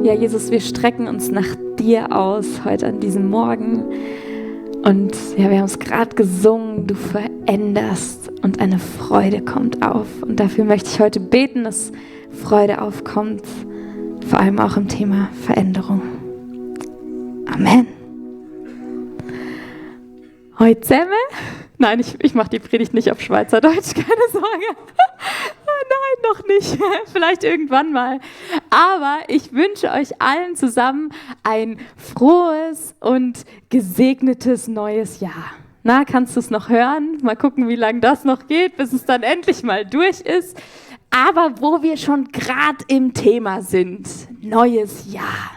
Ja, Jesus, wir strecken uns nach dir aus heute an diesem Morgen. Und ja, wir haben es gerade gesungen, du veränderst und eine Freude kommt auf. Und dafür möchte ich heute beten, dass Freude aufkommt, vor allem auch im Thema Veränderung. Amen. Heute zusammen? Nein, ich mache die Predigt nicht auf Schweizerdeutsch, keine Sorge. Nein, noch nicht. Vielleicht irgendwann mal. Aber ich wünsche euch allen zusammen ein frohes und gesegnetes neues Jahr. Na, kannst du es noch hören? Mal gucken, wie lange das noch geht, bis es dann endlich mal durch ist. Aber wo wir schon gerade im Thema sind, neues Jahr.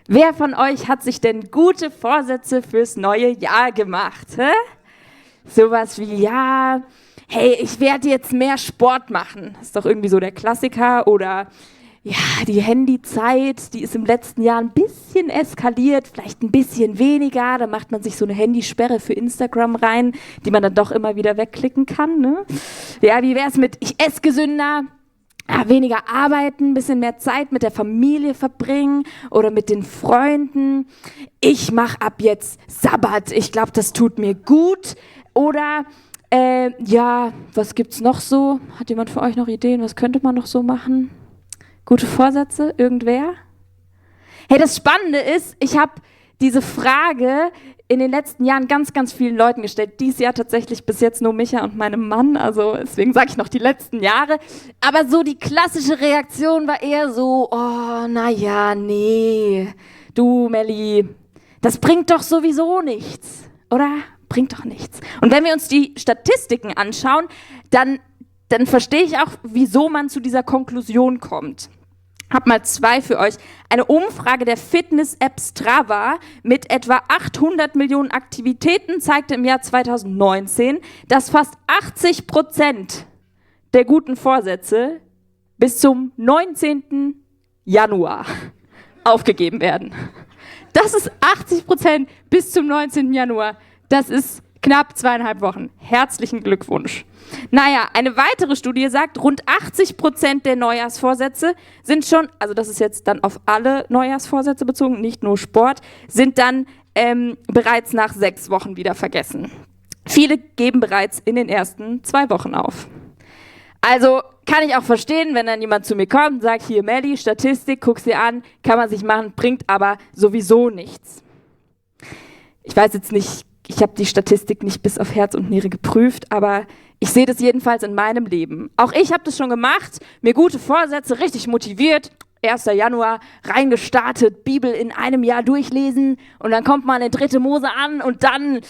Wer von euch hat sich denn gute Vorsätze fürs neue Jahr gemacht? Hä? Sowas wie, ja, hey, ich werde jetzt mehr Sport machen. Das ist doch irgendwie so der Klassiker. Oder ja, die Handyzeit, die ist im letzten Jahr ein bisschen eskaliert, vielleicht ein bisschen weniger. Da macht man sich so eine Handysperre für Instagram rein, die man dann doch immer wieder wegklicken kann. Ne? Ja, wie wäre es mit, ich esse gesünder? Ja, weniger arbeiten, ein bisschen mehr Zeit mit der Familie verbringen oder mit den Freunden. Ich mache ab jetzt Sabbat. Ich glaube, das tut mir gut. Oder, ja, was gibt's noch so? Hat jemand von euch noch Ideen? Was könnte man noch so machen? Gute Vorsätze? Irgendwer? Hey, das Spannende ist, ich habe diese Frage in den letzten Jahren ganz, ganz vielen Leuten gestellt. Dieses Jahr tatsächlich bis jetzt nur Micha und meinem Mann, also deswegen sage ich noch die letzten Jahre. Aber so die klassische Reaktion war eher so, oh, naja, nee, du Melli, das bringt doch sowieso nichts, oder? Bringt doch nichts. Und wenn wir uns die Statistiken anschauen, dann verstehe ich auch, wieso man zu dieser Konklusion kommt. Hab mal zwei für euch. Eine Umfrage der Fitness-App Strava mit etwa 800 Millionen Aktivitäten zeigte im Jahr 2019, dass fast 80% der guten Vorsätze bis zum 19. Januar aufgegeben werden. Das ist 80% bis zum 19. Januar. Das ist knapp 2,5 Wochen. Herzlichen Glückwunsch. Naja, eine weitere Studie sagt, rund 80% der Neujahrsvorsätze sind schon, also das ist jetzt dann auf alle Neujahrsvorsätze bezogen, nicht nur Sport, sind dann bereits nach 6 Wochen wieder vergessen. Viele geben bereits in den ersten 2 Wochen auf. Also kann ich auch verstehen, wenn dann jemand zu mir kommt und sagt, hier Melli, Statistik, guck's dir an, kann man sich machen, bringt aber sowieso nichts. Ich weiß jetzt nicht, ich habe die Statistik nicht bis auf Herz und Niere geprüft, aber ich sehe das jedenfalls in meinem Leben. Auch ich habe das schon gemacht, mir gute Vorsätze, richtig motiviert, 1. Januar reingestartet, Bibel in einem Jahr durchlesen und dann kommt man in 3. Mose an und dann,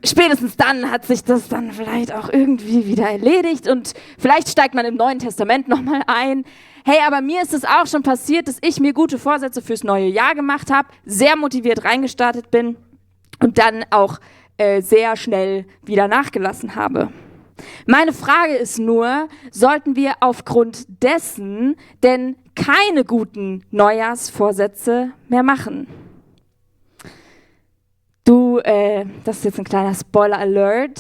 spätestens dann hat sich das dann vielleicht auch irgendwie wieder erledigt und vielleicht steigt man im Neuen Testament nochmal ein. Hey, aber mir ist es auch schon passiert, dass ich mir gute Vorsätze fürs neue Jahr gemacht habe, sehr motiviert reingestartet bin und dann auch sehr schnell wieder nachgelassen habe. Meine Frage ist nur, sollten wir aufgrund dessen denn keine guten Neujahrsvorsätze mehr machen? Das ist jetzt ein kleiner Spoiler-Alert.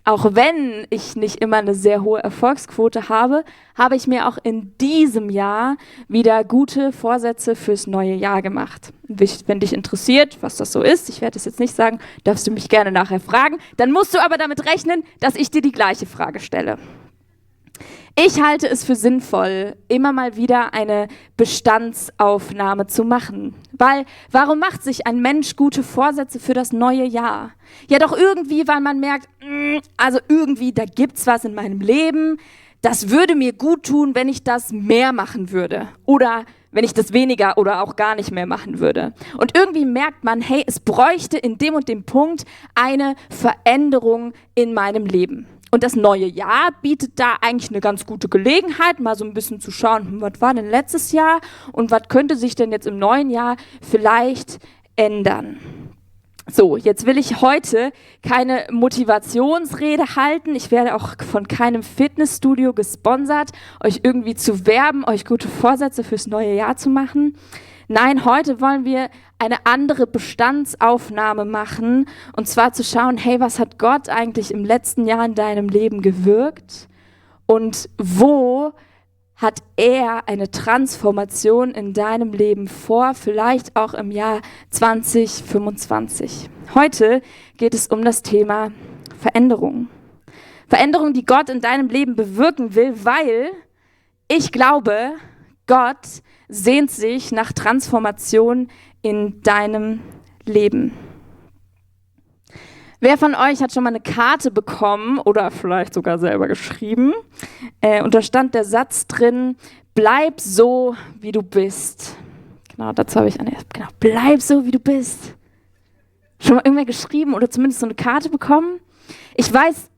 Auch wenn ich nicht immer eine sehr hohe Erfolgsquote habe, habe ich mir auch in diesem Jahr wieder gute Vorsätze fürs neue Jahr gemacht. Wenn dich interessiert, was das so ist, ich werde es jetzt nicht sagen, darfst du mich gerne nachher fragen. Dann musst du aber damit rechnen, dass ich dir die gleiche Frage stelle. Ich halte es für sinnvoll, immer mal wieder eine Bestandsaufnahme zu machen. Weil, warum macht sich ein Mensch gute Vorsätze für das neue Jahr? Ja doch irgendwie, weil man merkt, also irgendwie, da gibt's was in meinem Leben, das würde mir gut tun, wenn ich das mehr machen würde. Oder wenn ich das weniger oder auch gar nicht mehr machen würde. Und irgendwie merkt man, hey, es bräuchte in dem und dem Punkt eine Veränderung in meinem Leben. Und das neue Jahr bietet da eigentlich eine ganz gute Gelegenheit, mal so ein bisschen zu schauen, was war denn letztes Jahr und was könnte sich denn jetzt im neuen Jahr vielleicht ändern. So, jetzt will ich heute keine Motivationsrede halten. Ich werde auch von keinem Fitnessstudio gesponsert, euch irgendwie zu werben, euch gute Vorsätze fürs neue Jahr zu machen. Nein, heute wollen wir eine andere Bestandsaufnahme machen und zwar zu schauen, hey, was hat Gott eigentlich im letzten Jahr in deinem Leben gewirkt und wo hat er eine Transformation in deinem Leben vor, vielleicht auch im Jahr 2025. Heute geht es um das Thema Veränderung. Veränderung, die Gott in deinem Leben bewirken will, weil ich glaube, Gott sehnt sich nach Transformation in deinem Leben. Wer von euch hat schon mal eine Karte bekommen oder vielleicht sogar selber geschrieben? Und da stand der Satz drin, bleib so, wie du bist. Genau, dazu habe ich genau, bleib so, wie du bist. Schon mal irgendwer geschrieben oder zumindest so eine Karte bekommen? Ich weiß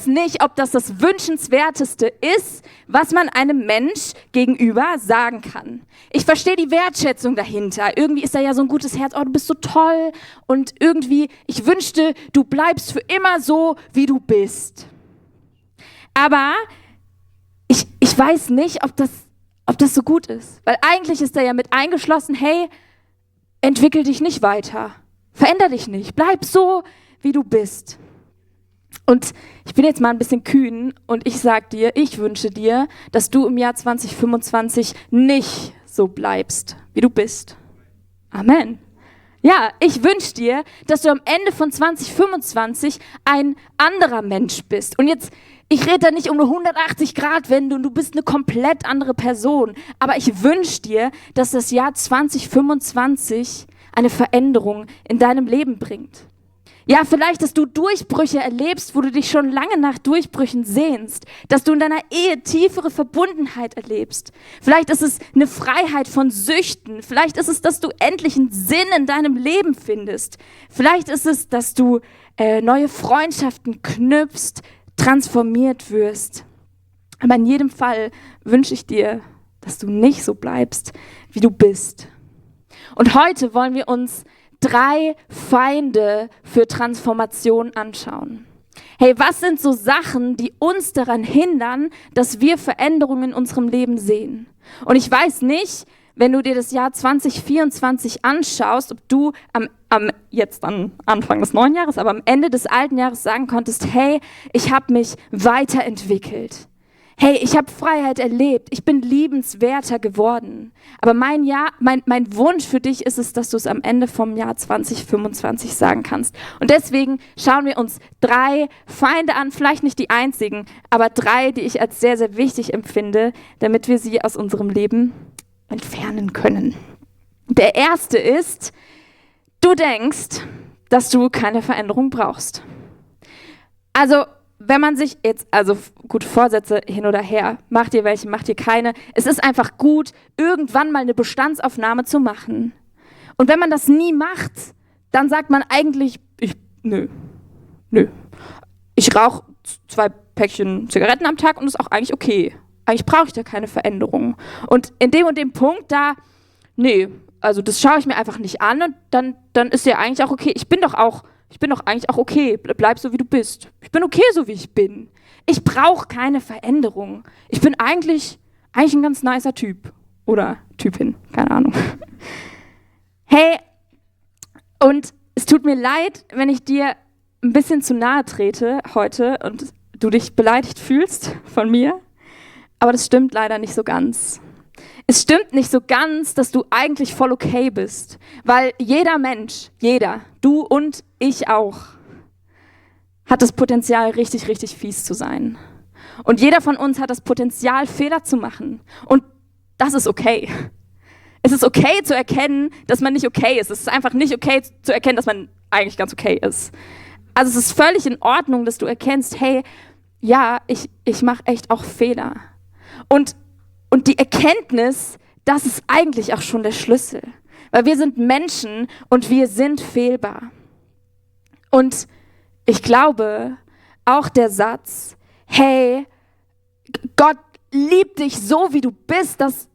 nicht, ob das Wünschenswerteste ist, was man einem Mensch gegenüber sagen kann. Ich verstehe die Wertschätzung dahinter. Irgendwie ist da ja so ein gutes Herz, oh, du bist so toll. Und irgendwie, ich wünschte, du bleibst für immer so, wie du bist. Aber ich weiß nicht, ob das so gut ist. Weil eigentlich ist da ja mit eingeschlossen, hey, entwickel dich nicht weiter. Veränder dich nicht. Bleib so, wie du bist. Und ich bin jetzt mal ein bisschen kühn und ich sage dir, ich wünsche dir, dass du im Jahr 2025 nicht so bleibst, wie du bist. Amen. Ja, ich wünsche dir, dass du am Ende von 2025 ein anderer Mensch bist. Und jetzt, ich rede da nicht um eine 180-Grad-Wende und du bist eine komplett andere Person. Aber ich wünsche dir, dass das Jahr 2025 eine Veränderung in deinem Leben bringt. Ja, vielleicht, dass du Durchbrüche erlebst, wo du dich schon lange nach Durchbrüchen sehnst. Dass du in deiner Ehe tiefere Verbundenheit erlebst. Vielleicht ist es eine Freiheit von Süchten. Vielleicht ist es, dass du endlich einen Sinn in deinem Leben findest. Vielleicht ist es, dass du neue Freundschaften knüpfst, transformiert wirst. Aber in jedem Fall wünsche ich dir, dass du nicht so bleibst, wie du bist. Und heute wollen wir uns 3 Feinde für Transformation anschauen. Hey, was sind so Sachen, die uns daran hindern, dass wir Veränderungen in unserem Leben sehen? Und ich weiß nicht, wenn du dir das Jahr 2024 anschaust, ob du jetzt am Anfang des neuen Jahres, aber am Ende des alten Jahres sagen konntest, hey, ich habe mich weiterentwickelt. Hey, ich habe Freiheit erlebt, ich bin liebenswerter geworden. Aber mein Wunsch für dich ist es, dass du es am Ende vom Jahr 2025 sagen kannst. Und deswegen schauen wir uns 3 Feinde an, vielleicht nicht die einzigen, aber 3, die ich als sehr, sehr wichtig empfinde, damit wir sie aus unserem Leben entfernen können. Der erste ist, du denkst, dass du keine Veränderung brauchst. Also, wenn man sich jetzt, also gut, Vorsätze hin oder her, macht ihr welche, macht ihr keine. Es ist einfach gut, irgendwann mal eine Bestandsaufnahme zu machen. Und wenn man das nie macht, dann sagt man eigentlich, nö. Ich rauche 2 Päckchen Zigaretten am Tag und ist auch eigentlich okay. Eigentlich brauche ich da keine Veränderung. Und in dem und dem Punkt da, nee, also das schaue ich mir einfach nicht an und dann ist ja eigentlich auch okay. Ich bin doch eigentlich auch okay, bleib so, wie du bist. Ich bin okay, so wie ich bin. Ich brauche keine Veränderung. Ich bin eigentlich ein ganz nicer Typ. Oder Typin, keine Ahnung. Hey, und es tut mir leid, wenn ich dir ein bisschen zu nahe trete heute und du dich beleidigt fühlst von mir. Aber das stimmt leider nicht so ganz. Es stimmt nicht so ganz, dass du eigentlich voll okay bist, weil jeder Mensch, du und ich auch, hat das Potenzial, richtig, richtig fies zu sein. Und jeder von uns hat das Potenzial, Fehler zu machen. Und das ist okay. Es ist okay zu erkennen, dass man nicht okay ist. Es ist einfach nicht okay zu erkennen, dass man eigentlich ganz okay ist. Also es ist völlig in Ordnung, dass du erkennst, hey, ja, ich mache echt auch Fehler. Und die Erkenntnis, das ist eigentlich auch schon der Schlüssel. Weil wir sind Menschen und wir sind fehlbar. Und ich glaube, auch der Satz, hey, Gott liebt dich so, wie du bist, das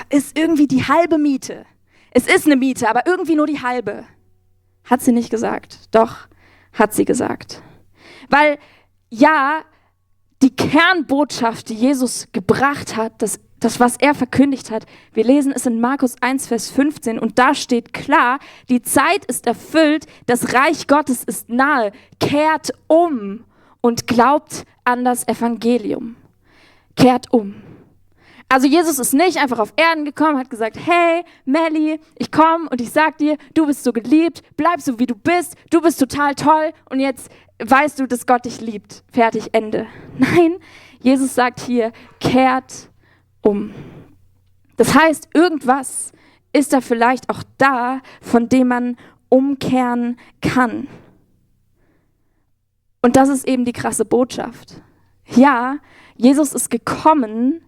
ist irgendwie die halbe Miete. Es ist eine Miete, aber irgendwie nur die halbe. Hat sie nicht gesagt. Doch, hat sie gesagt. Weil, ja, die Kernbotschaft, die Jesus gebracht hat, das, was er verkündigt hat, wir lesen es in Markus 1, Vers 15 und da steht klar, die Zeit ist erfüllt, das Reich Gottes ist nahe, kehrt um und glaubt an das Evangelium. Kehrt um. Also Jesus ist nicht einfach auf Erden gekommen, hat gesagt, hey, Melli, ich komme und ich sag dir, du bist so geliebt, bleib so wie du bist total toll und jetzt weißt du, dass Gott dich liebt. Fertig, Ende. Nein, Jesus sagt hier, kehrt um. Das heißt, irgendwas ist da vielleicht auch da, von dem man umkehren kann. Und das ist eben die krasse Botschaft. Ja, Jesus ist gekommen,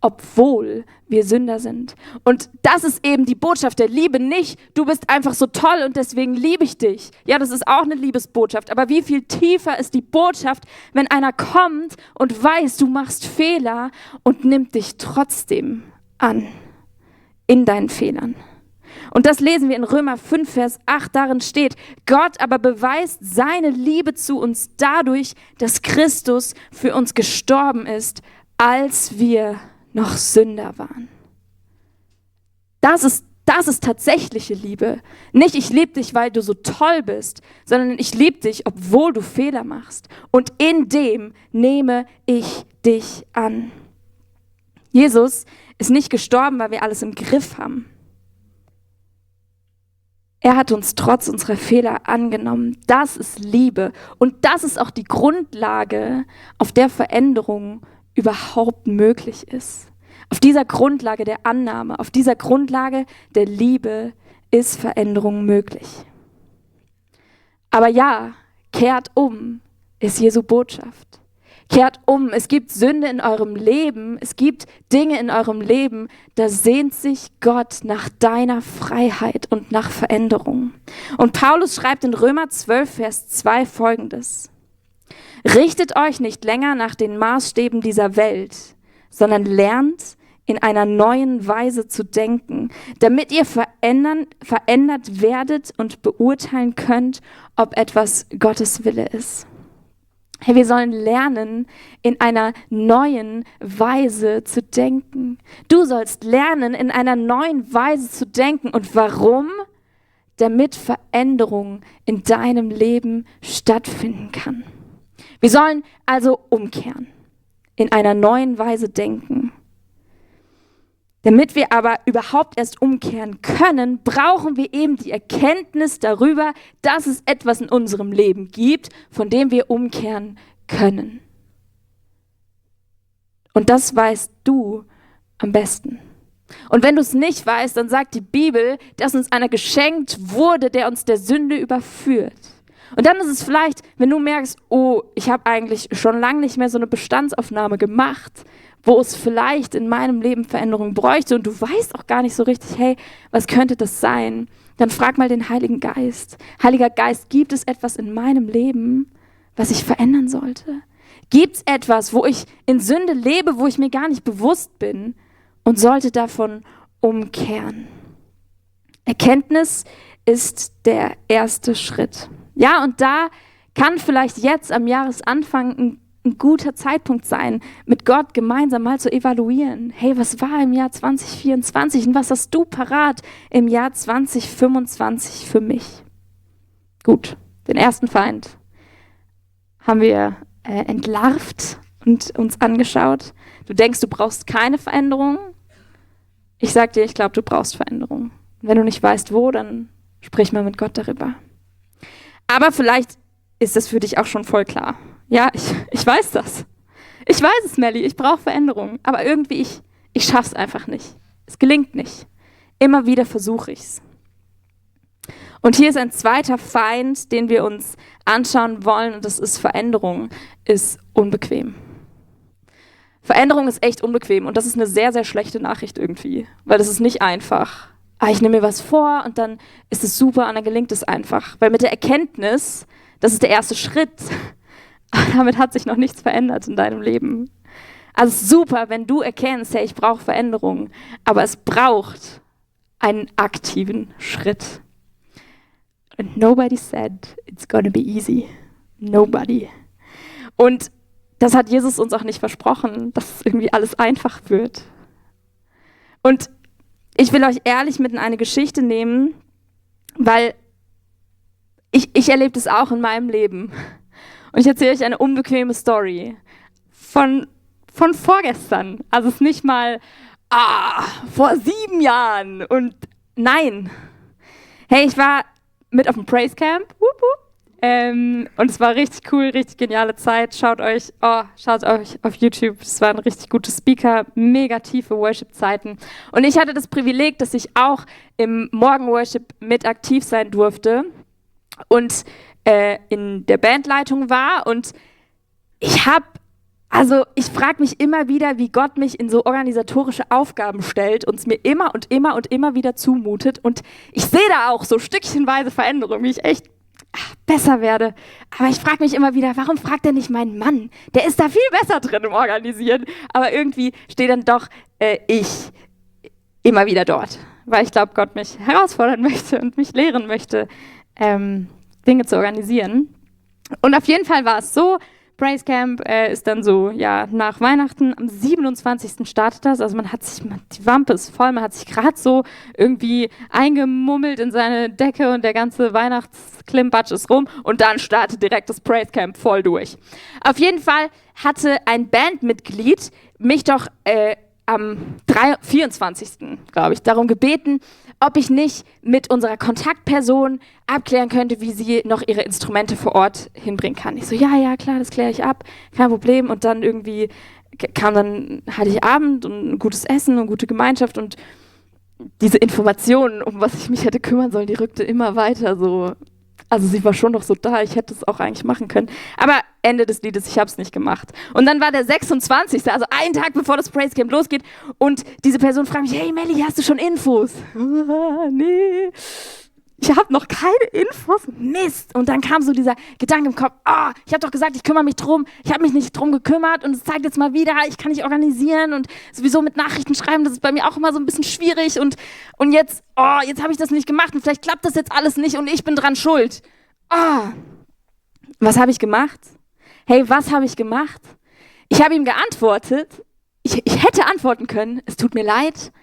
obwohl wir Sünder sind. Und das ist eben die Botschaft der Liebe, nicht, du bist einfach so toll und deswegen liebe ich dich. Ja, das ist auch eine Liebesbotschaft, aber wie viel tiefer ist die Botschaft, wenn einer kommt und weiß, du machst Fehler und nimmt dich trotzdem an in deinen Fehlern. Und das lesen wir in Römer 5, Vers 8, darin steht, Gott aber beweist seine Liebe zu uns dadurch, dass Christus für uns gestorben ist, als wir noch Sünder waren. Das ist tatsächliche Liebe. Nicht, ich liebe dich, weil du so toll bist, sondern ich liebe dich, obwohl du Fehler machst. Und in dem nehme ich dich an. Jesus ist nicht gestorben, weil wir alles im Griff haben. Er hat uns trotz unserer Fehler angenommen. Das ist Liebe. Und das ist auch die Grundlage, auf der Veränderung überhaupt möglich ist. Auf dieser Grundlage der Annahme, auf dieser Grundlage der Liebe ist Veränderung möglich. Aber ja, kehrt um, ist Jesu Botschaft. Kehrt um, es gibt Sünde in eurem Leben, es gibt Dinge in eurem Leben, da sehnt sich Gott nach deiner Freiheit und nach Veränderung. Und Paulus schreibt in Römer 12, Vers 2 Folgendes. Richtet euch nicht länger nach den Maßstäben dieser Welt, sondern lernt in einer neuen Weise zu denken, damit ihr verändert werdet und beurteilen könnt, ob etwas Gottes Wille ist. Hey, wir sollen lernen, in einer neuen Weise zu denken. Du sollst lernen, in einer neuen Weise zu denken. Und warum? Damit Veränderung in deinem Leben stattfinden kann. Wir sollen also umkehren, in einer neuen Weise denken. Damit wir aber überhaupt erst umkehren können, brauchen wir eben die Erkenntnis darüber, dass es etwas in unserem Leben gibt, von dem wir umkehren können. Und das weißt du am besten. Und wenn du es nicht weißt, dann sagt die Bibel, dass uns einer geschenkt wurde, der uns der Sünde überführt. Und dann ist es vielleicht, wenn du merkst, oh, ich habe eigentlich schon lange nicht mehr so eine Bestandsaufnahme gemacht, wo es vielleicht in meinem Leben Veränderung bräuchte und du weißt auch gar nicht so richtig, hey, was könnte das sein? Dann frag mal den Heiligen Geist. Heiliger Geist, gibt es etwas in meinem Leben, was ich verändern sollte? Gibt es etwas, wo ich in Sünde lebe, wo ich mir gar nicht bewusst bin und sollte davon umkehren? Erkenntnis ist der erste Schritt. Ja, und da kann vielleicht jetzt am Jahresanfang ein guter Zeitpunkt sein, mit Gott gemeinsam mal zu evaluieren. Hey, was war im Jahr 2024 und was hast du parat im Jahr 2025 für mich? Gut, den ersten Feind haben wir entlarvt und uns angeschaut. Du denkst, du brauchst keine Veränderung. Ich sag dir, ich glaube, du brauchst Veränderung. Wenn du nicht weißt, wo, dann sprich mal mit Gott darüber. Aber vielleicht ist das für dich auch schon voll klar. Ja, ich weiß das. Ich weiß es, Melli, ich brauche Veränderung. Aber irgendwie, ich schaffe es einfach nicht. Es gelingt nicht. Immer wieder versuche ich es. Und hier ist ein zweiter Feind, den wir uns anschauen wollen, und das ist Veränderung ist unbequem. Veränderung ist echt unbequem und das ist eine sehr, sehr schlechte Nachricht irgendwie, weil das ist nicht einfach. Ich nehme mir was vor und dann ist es super und dann gelingt es einfach. Weil mit der Erkenntnis, das ist der erste Schritt, aber damit hat sich noch nichts verändert in deinem Leben. Also es ist super, wenn du erkennst, hey, ich brauche Veränderung, aber es braucht einen aktiven Schritt. And nobody said it's gonna be easy. Nobody. Und das hat Jesus uns auch nicht versprochen, dass irgendwie alles einfach wird. Und ich will euch ehrlich mit in eine Geschichte nehmen, weil ich erlebe das auch in meinem Leben. Und ich erzähle euch eine unbequeme Story von vorgestern. Also es ist nicht mal, vor 7 Jahren. Und nein. Hey, ich war mit auf dem Praise Camp. Und es war richtig cool, richtig geniale Zeit. Schaut euch auf YouTube. Es waren richtig gute Speaker, mega tiefe Worship-Zeiten. Und ich hatte das Privileg, dass ich auch im Morgen-Worship mit aktiv sein durfte und in der Bandleitung war. Und ich frage mich immer wieder, wie Gott mich in so organisatorische Aufgaben stellt und es mir immer und immer und immer wieder zumutet. Und ich sehe da auch so stückchenweise Veränderungen, wie ich echt besser werde. Aber ich frage mich immer wieder, warum fragt er nicht meinen Mann? Der ist da viel besser drin im Organisieren. Aber irgendwie stehe dann doch ich immer wieder dort, weil ich glaube, Gott mich herausfordern möchte und mich lehren möchte, Dinge zu organisieren. Und auf jeden Fall war es so, Praise Camp ist dann so, ja, nach Weihnachten, am 27. startet das, also die Wampe ist voll, man hat sich gerade so irgendwie eingemummelt in seine Decke und der ganze Weihnachtsklimbatsch ist rum und dann startet direkt das Praise Camp voll durch. Auf jeden Fall hatte ein Bandmitglied mich doch am 24. glaube ich, darum gebeten, ob ich nicht mit unserer Kontaktperson abklären könnte, wie sie noch ihre Instrumente vor Ort hinbringen kann. Ich so, ja, klar, das kläre ich ab, kein Problem. Und dann irgendwie hatte ich Abend und ein gutes Essen und gute Gemeinschaft und diese Informationen, um was ich mich hätte kümmern sollen, die rückte immer weiter so. Also sie war schon noch so da, ich hätte es auch eigentlich machen können. Aber Ende des Liedes, ich habe es nicht gemacht. Und dann war der 26., also einen Tag bevor das Praise Camp losgeht und diese Person fragt mich, hey Melli, hast du schon Infos? Nee, ich habe noch keine Infos. Mist. Und dann kam so dieser Gedanke im Kopf, ich habe doch gesagt, ich kümmere mich drum. Ich habe mich nicht drum gekümmert und es zeigt jetzt mal wieder, ich kann nicht organisieren und sowieso mit Nachrichten schreiben, das ist bei mir auch immer so ein bisschen schwierig und jetzt habe ich das nicht gemacht und vielleicht klappt das jetzt alles nicht und ich bin dran schuld. Was habe ich gemacht? Hey, was habe ich gemacht? Ich habe ihm geantwortet. Ich hätte antworten können, es tut mir leid,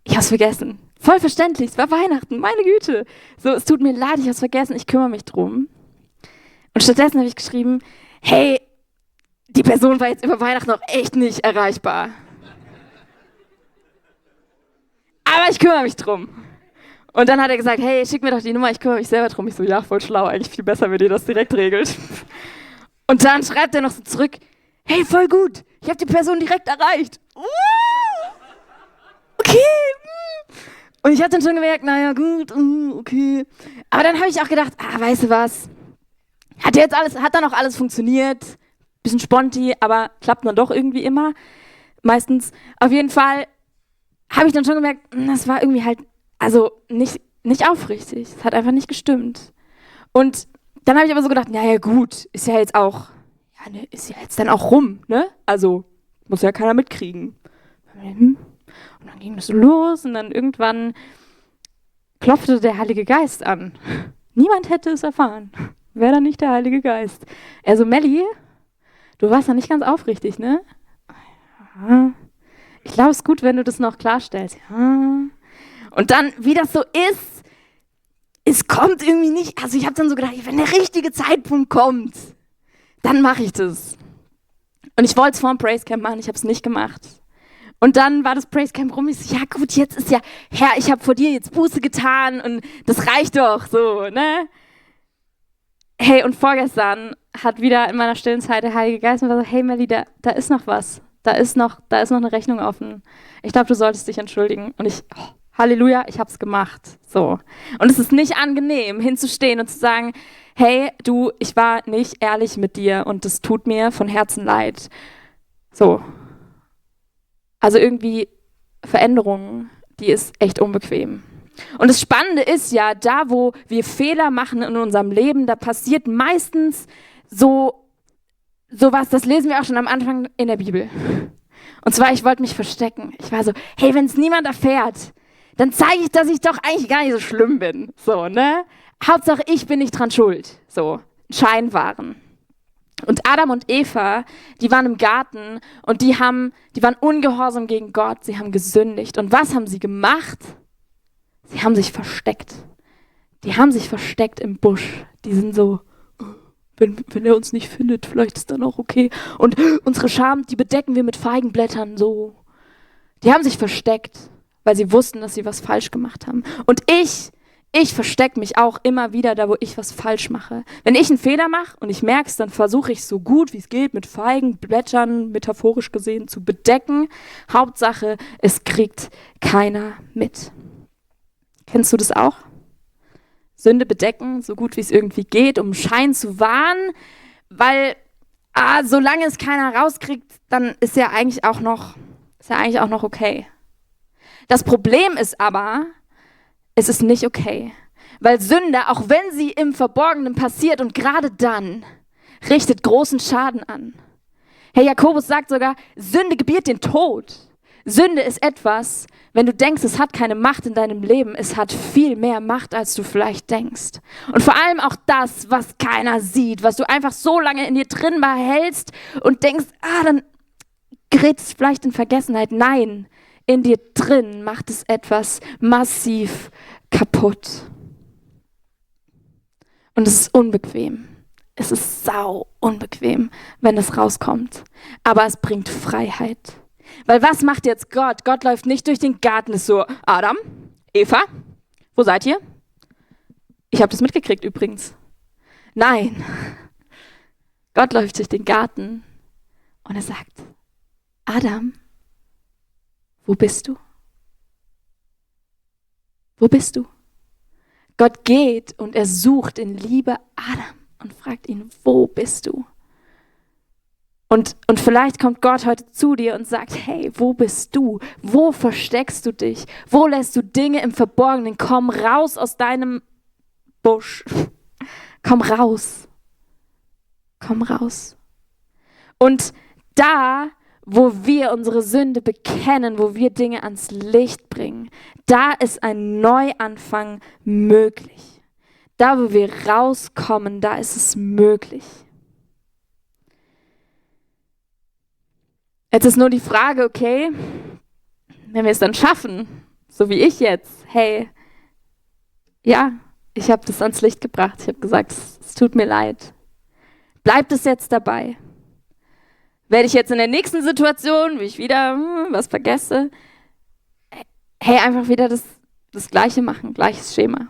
ich habe es vergessen. Voll verständlich, es war Weihnachten, meine Güte. So, es tut mir leid, ich habe es vergessen, ich kümmere mich drum. Und stattdessen habe ich geschrieben, hey, die Person war jetzt über Weihnachten noch echt nicht erreichbar. Aber ich kümmere mich drum. Und dann hat er gesagt, hey, schick mir doch die Nummer, ich kümmere mich selber drum. Ich so, ja, voll schlau, eigentlich viel besser, wenn ihr das direkt regelt. Und dann schreibt er noch so zurück, hey, voll gut, ich habe die Person direkt erreicht. Okay. Und ich habe dann schon gemerkt, naja, gut, okay. Aber dann habe ich auch gedacht, weißt du was, hat dann auch alles funktioniert, bisschen sponti, aber klappt dann doch irgendwie immer, meistens. Auf jeden Fall habe ich dann schon gemerkt, das war irgendwie halt, also nicht aufrichtig, es hat einfach nicht gestimmt. Und dann habe ich aber so gedacht, naja gut, ist ja jetzt dann auch rum, ne? Also muss ja keiner mitkriegen. Und dann ging das so los und dann irgendwann klopfte der Heilige Geist an. Niemand hätte es erfahren. Wäre dann nicht der Heilige Geist. Er so, Melli, du warst ja nicht ganz aufrichtig, ne? Ja. Ich glaube, es ist gut, wenn du das noch klarstellst. Ja. Und dann, wie das so ist, es kommt irgendwie nicht, also ich habe dann so gedacht, wenn der richtige Zeitpunkt kommt, dann mache ich das. Und ich wollte es vor dem Praise Camp machen, ich habe es nicht gemacht. Und dann war das Praise Camp rum, ich so, ja gut, jetzt ist ja, Herr, ich habe vor dir jetzt Buße getan und das reicht doch so, ne? Hey, und vorgestern hat wieder in meiner stillen Zeit der Heilige Geist mir gesagt, hey Melli, da ist noch was, da ist noch eine Rechnung offen. Ich glaube, du solltest dich entschuldigen. Und ich, Halleluja, ich habe es gemacht. So. Und es ist nicht angenehm, hinzustehen und zu sagen, hey, du, ich war nicht ehrlich mit dir und das tut mir von Herzen leid. So. Also irgendwie Veränderung, die ist echt unbequem. Und das Spannende ist ja, da wo wir Fehler machen in unserem Leben, da passiert meistens sowas, das lesen wir auch schon am Anfang in der Bibel. Und zwar, ich wollte mich verstecken. Ich war so, hey, wenn es niemand erfährt, dann zeige ich, dass ich doch eigentlich gar nicht so schlimm bin. So, ne? Hauptsache, ich bin nicht dran schuld. So, Scheinwaren. Und Adam und Eva, die waren im Garten und die waren ungehorsam gegen Gott, sie haben gesündigt. Und was haben sie gemacht? Sie haben sich versteckt. Die haben sich versteckt im Busch. Die sind so, wenn er uns nicht findet, vielleicht ist dann auch okay. Und unsere Scham, die bedecken wir mit Feigenblättern so. Die haben sich versteckt, weil sie wussten, dass sie was falsch gemacht haben. Und ich verstecke mich auch immer wieder da, wo ich was falsch mache. Wenn ich einen Fehler mache und ich merke es, dann versuche ich so gut wie es geht mit Feigenblättern, metaphorisch gesehen, zu bedecken. Hauptsache, es kriegt keiner mit. Kennst du das auch? Sünde bedecken, so gut wie es irgendwie geht, um Schein zu wahren, weil solange es keiner rauskriegt, dann ist ja eigentlich auch noch okay. Das Problem ist aber, es ist nicht okay, weil Sünde, auch wenn sie im Verborgenen passiert und gerade dann, richtet großen Schaden an. Herr Jakobus sagt sogar, Sünde gebiert den Tod. Sünde ist etwas, wenn du denkst, es hat keine Macht in deinem Leben, es hat viel mehr Macht, als du vielleicht denkst. Und vor allem auch das, was keiner sieht, was du einfach so lange in dir drin behältst und denkst, dann gerät es vielleicht in Vergessenheit. Nein, in dir drin macht es etwas massiv kaputt. Und es ist unbequem. Es ist sau unbequem, wenn es rauskommt. Aber es bringt Freiheit. Weil was macht jetzt Gott? Gott läuft nicht durch den Garten, ist so, Adam, Eva, wo seid ihr? Ich habe das mitgekriegt übrigens. Nein, Gott läuft durch den Garten und er sagt, Adam, wo bist du? Wo bist du? Gott geht und er sucht in Liebe Adam und fragt ihn, wo bist du? Und vielleicht kommt Gott heute zu dir und sagt, hey, wo bist du? Wo versteckst du dich? Wo lässt du Dinge im Verborgenen? Komm raus aus deinem Busch. Komm raus. Komm raus. Und da, wo wir unsere Sünde bekennen, wo wir Dinge ans Licht bringen, da ist ein Neuanfang möglich. Da, wo wir rauskommen, da ist es möglich. Jetzt ist nur die Frage, okay, wenn wir es dann schaffen, so wie ich jetzt, hey, ja, ich habe das ans Licht gebracht, ich habe gesagt, es tut mir leid. Bleibt es jetzt dabei? Werde ich jetzt in der nächsten Situation, wie ich wieder was vergesse, hey, einfach wieder das Gleiche machen, gleiches Schema.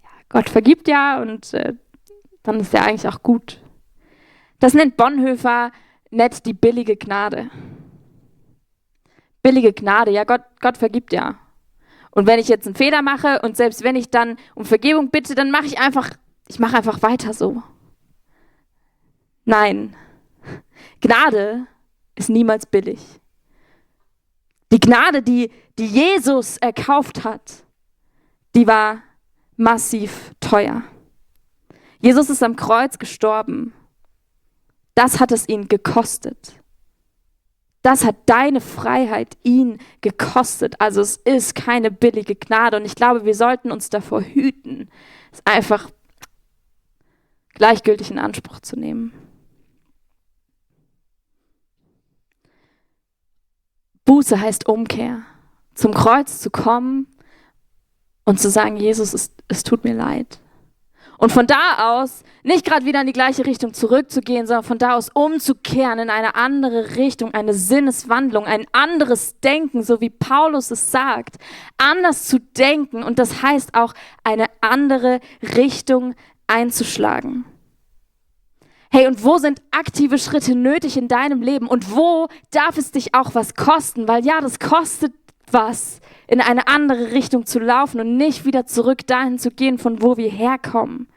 Ja, Gott vergibt ja und dann ist ja eigentlich auch gut. Das nennt Bonhoeffer nett die billige Gnade. Billige Gnade, ja, Gott vergibt ja. Und wenn ich jetzt einen Fehler mache und selbst wenn ich dann um Vergebung bitte, dann mache ich mache einfach weiter so. Nein, Gnade ist niemals billig. Die Gnade, die Jesus erkauft hat, die war massiv teuer. Jesus ist am Kreuz gestorben. Das hat es ihn gekostet. Das hat deine Freiheit ihn gekostet. Also es ist keine billige Gnade. Und ich glaube, wir sollten uns davor hüten, es einfach gleichgültig in Anspruch zu nehmen. Buße heißt Umkehr. Zum Kreuz zu kommen und zu sagen, Jesus, es tut mir leid. Und von da aus nicht gerade wieder in die gleiche Richtung zurückzugehen, sondern von da aus umzukehren in eine andere Richtung, eine Sinneswandlung, ein anderes Denken, so wie Paulus es sagt. Anders zu denken und das heißt auch, eine andere Richtung einzuschlagen. Hey, und wo sind aktive Schritte nötig in deinem Leben? Und wo darf es dich auch was kosten? Weil ja, das kostet was, in eine andere Richtung zu laufen und nicht wieder zurück dahin zu gehen, von wo wir herkommen.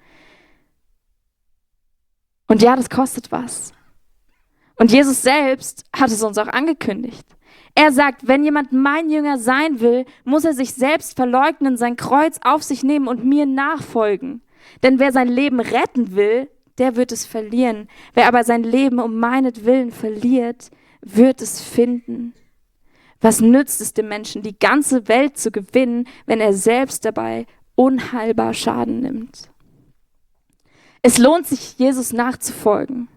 Und ja, das kostet was. Und Jesus selbst hat es uns auch angekündigt. Er sagt, wenn jemand mein Jünger sein will, muss er sich selbst verleugnen, sein Kreuz auf sich nehmen und mir nachfolgen. Denn wer sein Leben retten will, der wird es verlieren. Wer aber sein Leben um meinetwillen verliert, wird es finden. Was nützt es dem Menschen, die ganze Welt zu gewinnen, wenn er selbst dabei unheilbar Schaden nimmt? Es lohnt sich, Jesus nachzufolgen.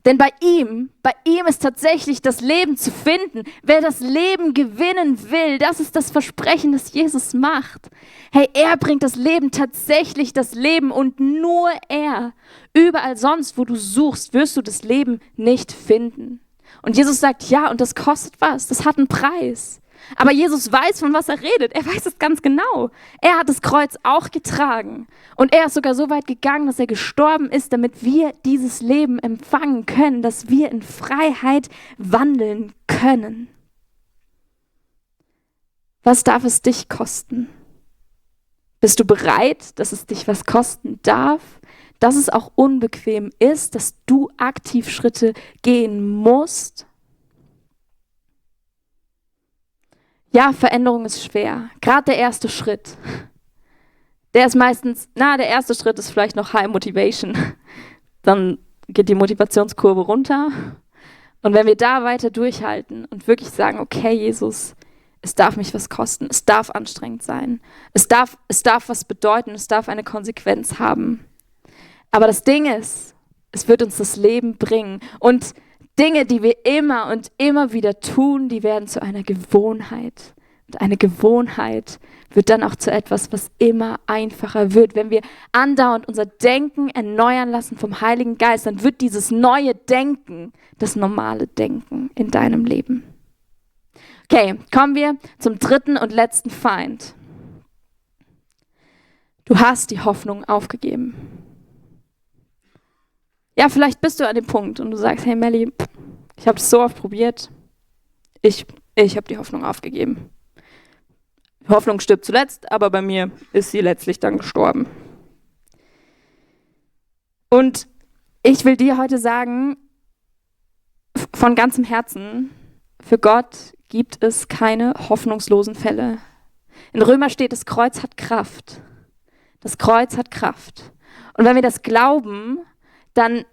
Denn bei ihm ist tatsächlich das Leben zu finden. Wer das Leben gewinnen will, das ist das Versprechen, das Jesus macht. Hey, er bringt das Leben, tatsächlich das Leben und nur er. Überall sonst, wo du suchst, wirst du das Leben nicht finden. Und Jesus sagt, ja, und das kostet was, das hat einen Preis. Aber Jesus weiß, von was er redet. Er weiß es ganz genau. Er hat das Kreuz auch getragen. Und er ist sogar so weit gegangen, dass er gestorben ist, damit wir dieses Leben empfangen können, dass wir in Freiheit wandeln können. Was darf es dich kosten? Bist du bereit, dass es dich was kosten darf? Dass es auch unbequem ist, dass du aktiv Schritte gehen musst? Ja, Veränderung ist schwer. Gerade der erste Schritt. Der ist meistens, der erste Schritt ist vielleicht noch High Motivation. Dann geht die Motivationskurve runter. Und wenn wir da weiter durchhalten und wirklich sagen, okay, Jesus, es darf mich was kosten, es darf anstrengend sein, es darf was bedeuten, es darf eine Konsequenz haben. Aber das Ding ist, es wird uns das Leben bringen. Und Dinge, die wir immer und immer wieder tun, die werden zu einer Gewohnheit. Und eine Gewohnheit wird dann auch zu etwas, was immer einfacher wird. Wenn wir andauernd unser Denken erneuern lassen vom Heiligen Geist, dann wird dieses neue Denken das normale Denken in deinem Leben. Okay, kommen wir zum dritten und letzten Feind. Du hast die Hoffnung aufgegeben. Ja, vielleicht bist du an dem Punkt und du sagst, hey Melli, ich habe es so oft probiert, ich habe die Hoffnung aufgegeben. Die Hoffnung stirbt zuletzt, aber bei mir ist sie letztlich dann gestorben. Und ich will dir heute sagen, von ganzem Herzen, für Gott gibt es keine hoffnungslosen Fälle. In Römer steht, das Kreuz hat Kraft. Das Kreuz hat Kraft. Und wenn wir das glauben, dann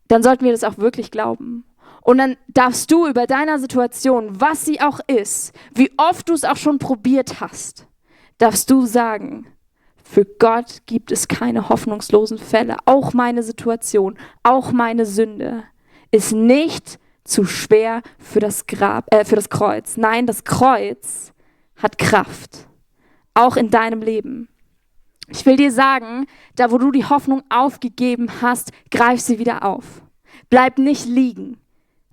sollten wir das auch wirklich glauben. Und dann darfst du über deiner Situation, was sie auch ist, wie oft du es auch schon probiert hast, darfst du sagen, für Gott gibt es keine hoffnungslosen Fälle. Auch meine Situation, auch meine Sünde ist nicht zu schwer für das Kreuz. Nein, das Kreuz hat Kraft. Auch in deinem Leben. Ich will dir sagen, da wo du die Hoffnung aufgegeben hast, greif sie wieder auf. Bleib nicht liegen.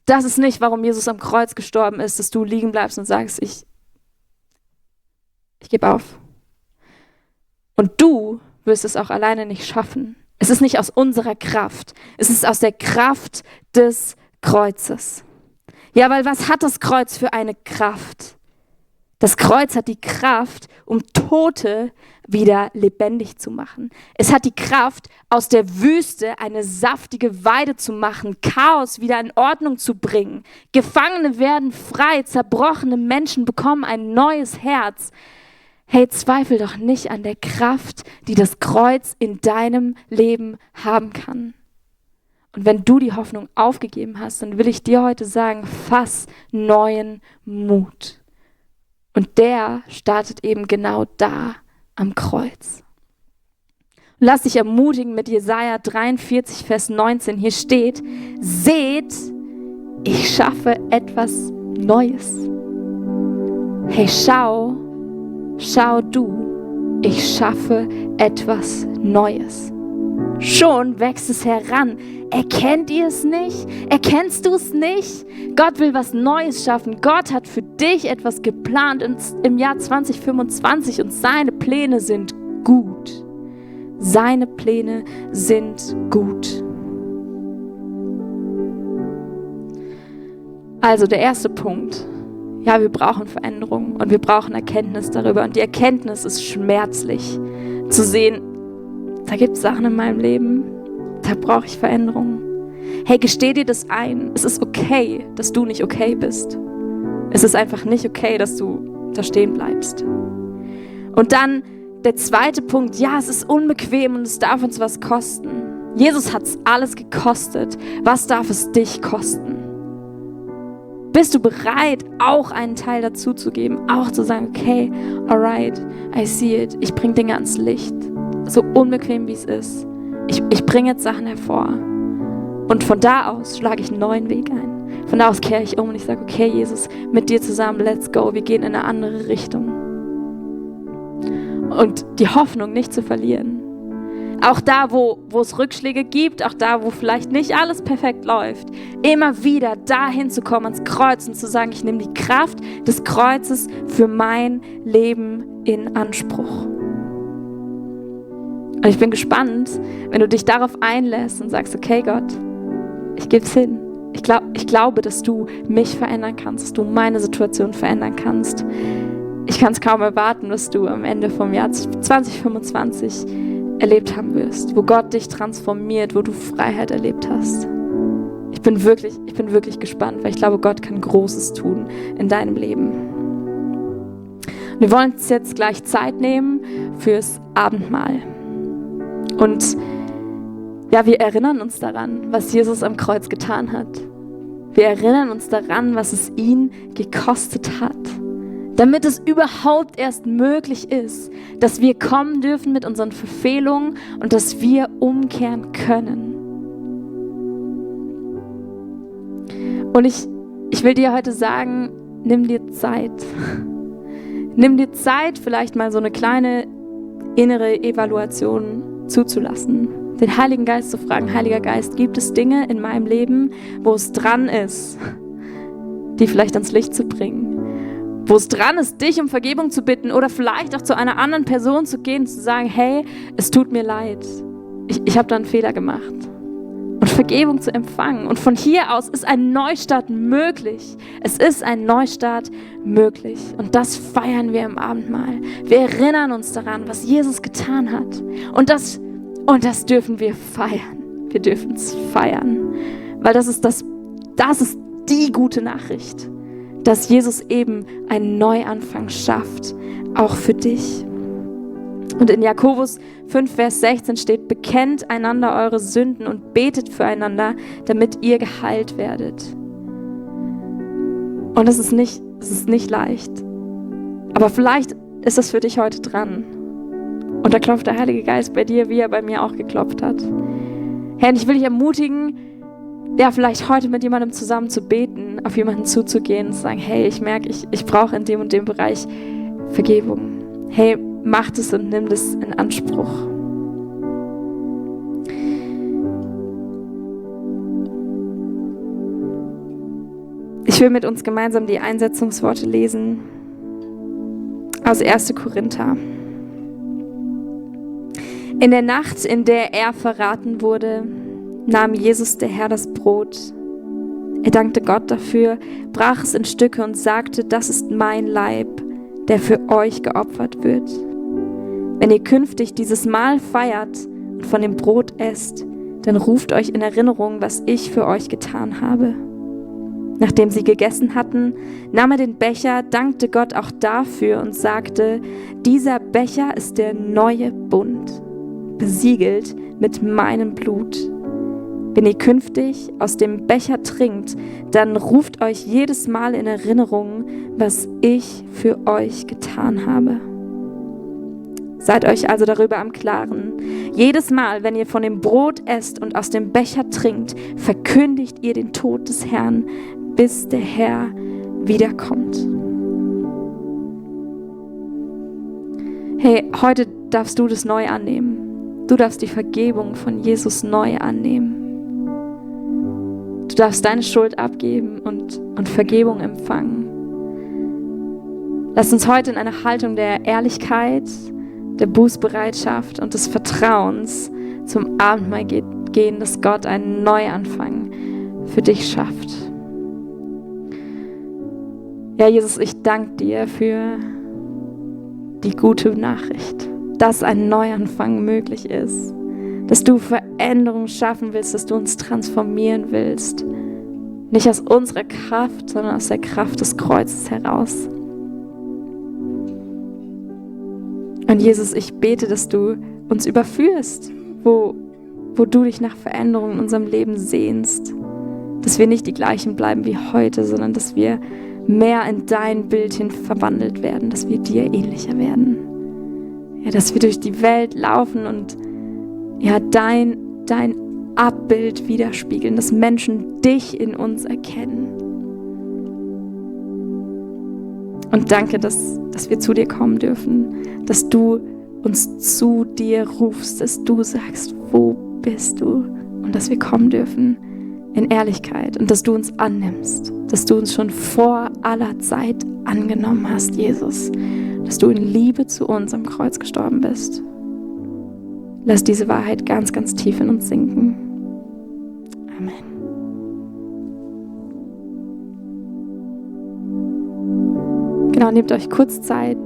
Das ist nicht, warum Jesus am Kreuz gestorben ist, dass du liegen bleibst und sagst, ich gebe auf. Und du wirst es auch alleine nicht schaffen. Es ist nicht aus unserer Kraft. Es ist aus der Kraft des Kreuzes. Ja, weil was hat das Kreuz für eine Kraft? Das Kreuz hat die Kraft, um Tote wieder lebendig zu machen. Es hat die Kraft, aus der Wüste eine saftige Weide zu machen, Chaos wieder in Ordnung zu bringen. Gefangene werden frei, zerbrochene Menschen bekommen ein neues Herz. Hey, zweifel doch nicht an der Kraft, die das Kreuz in deinem Leben haben kann. Und wenn du die Hoffnung aufgegeben hast, dann will ich dir heute sagen, fass neuen Mut. Und der startet eben genau da am Kreuz. Und lass dich ermutigen mit Jesaja 43, Vers 19. Hier steht, seht, ich schaffe etwas Neues. Hey, schau du, ich schaffe etwas Neues. Schon wächst es heran. Erkennt ihr es nicht? Erkennst du es nicht? Gott will was Neues schaffen. Gott hat für dich etwas geplant im Jahr 2025 und seine Pläne sind gut. Seine Pläne sind gut. Also der erste Punkt. Ja, wir brauchen Veränderung und wir brauchen Erkenntnis darüber. Und die Erkenntnis ist schmerzlich. Zu sehen, da gibt es Sachen in meinem Leben, da brauche ich Veränderung. Hey, gesteh dir das ein. Es ist okay, dass du nicht okay bist. Es ist einfach nicht okay, dass du da stehen bleibst. Und dann der zweite Punkt. Ja, es ist unbequem und es darf uns was kosten. Jesus hat es alles gekostet. Was darf es dich kosten? Bist du bereit, auch einen Teil dazu zu geben? Auch zu sagen, okay, alright, I see it. Ich bringe Dinge ans Licht. So unbequem wie es ist. Ich bringe jetzt Sachen hervor. Und von da aus schlage ich einen neuen Weg ein. Von da aus kehre ich um und ich sage, okay, Jesus, mit dir zusammen, let's go. Wir gehen in eine andere Richtung. Und die Hoffnung nicht zu verlieren. Auch da, wo es Rückschläge gibt, auch da, wo vielleicht nicht alles perfekt läuft, immer wieder dahin zu kommen, ans Kreuz und zu sagen, ich nehme die Kraft des Kreuzes für mein Leben in Anspruch. Und ich bin gespannt, wenn du dich darauf einlässt und sagst, okay Gott, ich gebe es hin. Ich glaube, dass du mich verändern kannst, dass du meine Situation verändern kannst. Ich kann es kaum erwarten, was du am Ende vom Jahr 2025 erlebt haben wirst, wo Gott dich transformiert, wo du Freiheit erlebt hast. Ich bin wirklich gespannt, weil ich glaube, Gott kann Großes tun in deinem Leben. Und wir wollen uns jetzt gleich Zeit nehmen fürs Abendmahl. Und ja, wir erinnern uns daran, was Jesus am Kreuz getan hat. Wir erinnern uns daran, was es ihn gekostet hat, damit es überhaupt erst möglich ist, dass wir kommen dürfen mit unseren Verfehlungen und dass wir umkehren können. Und ich will dir heute sagen, nimm dir Zeit. Nimm dir Zeit, vielleicht mal so eine kleine innere Evaluation zuzulassen. Den Heiligen Geist zu fragen, Heiliger Geist, gibt es Dinge in meinem Leben, wo es dran ist, die vielleicht ans Licht zu bringen? Wo es dran ist, dich um Vergebung zu bitten oder vielleicht auch zu einer anderen Person zu gehen und zu sagen, hey, es tut mir leid, ich habe da einen Fehler gemacht. Und Vergebung zu empfangen. Und von hier aus ist ein Neustart möglich. Es ist ein Neustart möglich. Und das feiern wir im Abendmahl. Wir erinnern uns daran, was Jesus getan hat. Und das dürfen wir feiern. Wir dürfen es feiern. Weil das ist die gute Nachricht. Dass Jesus eben einen Neuanfang schafft, auch für dich. Und in Jakobus 5, Vers 16 steht, bekennt einander eure Sünden und betet füreinander, damit ihr geheilt werdet. Und es ist nicht leicht. Aber vielleicht ist es für dich heute dran. Und da klopft der Heilige Geist bei dir, wie er bei mir auch geklopft hat. Herr, und ich will dich ermutigen, ja, vielleicht heute mit jemandem zusammen zu beten, auf jemanden zuzugehen und zu sagen, hey, ich merke, ich brauche in dem und dem Bereich Vergebung. Hey, mach das und nimm das in Anspruch. Ich will mit uns gemeinsam die Einsetzungsworte lesen aus 1. Korinther. In der Nacht, in der er verraten wurde, nahm Jesus, der Herr, das Brot. Er dankte Gott dafür, brach es in Stücke und sagte, das ist mein Leib, der für euch geopfert wird. Wenn ihr künftig dieses Mahl feiert und von dem Brot esst, dann ruft euch in Erinnerung, was ich für euch getan habe. Nachdem sie gegessen hatten, nahm er den Becher, dankte Gott auch dafür und sagte, dieser Becher ist der neue Bund, besiegelt mit meinem Blut. Wenn ihr künftig aus dem Becher trinkt, dann ruft euch jedes Mal in Erinnerung, was ich für euch getan habe. Seid euch also darüber am Klaren. Jedes Mal, wenn ihr von dem Brot esst und aus dem Becher trinkt, verkündigt ihr den Tod des Herrn, bis der Herr wiederkommt. Hey, heute darfst du das neu annehmen. Du darfst die Vergebung von Jesus neu annehmen. Du darfst deine Schuld abgeben und Vergebung empfangen. Lass uns heute in eine Haltung der Ehrlichkeit, der Bußbereitschaft und des Vertrauens zum Abendmahl gehen, dass Gott einen Neuanfang für dich schafft. Ja, Jesus, ich danke dir für die gute Nachricht, dass ein Neuanfang möglich ist. Dass du Veränderungen schaffen willst, dass du uns transformieren willst. Nicht aus unserer Kraft, sondern aus der Kraft des Kreuzes heraus. Und Jesus, ich bete, dass du uns überführst, wo du dich nach Veränderungen in unserem Leben sehnst. Dass wir nicht die gleichen bleiben wie heute, sondern dass wir mehr in dein Bild hin verwandelt werden, dass wir dir ähnlicher werden. Ja, dass wir durch die Welt laufen und ja, dein Abbild widerspiegeln, dass Menschen dich in uns erkennen. Und danke, dass wir zu dir kommen dürfen, dass du uns zu dir rufst, dass du sagst, wo bist du? Und dass wir kommen dürfen in Ehrlichkeit und dass du uns annimmst, dass du uns schon vor aller Zeit angenommen hast, Jesus, dass du in Liebe zu uns am Kreuz gestorben bist. Lass diese Wahrheit ganz, ganz tief in uns sinken. Amen. Genau, nehmt euch kurz Zeit.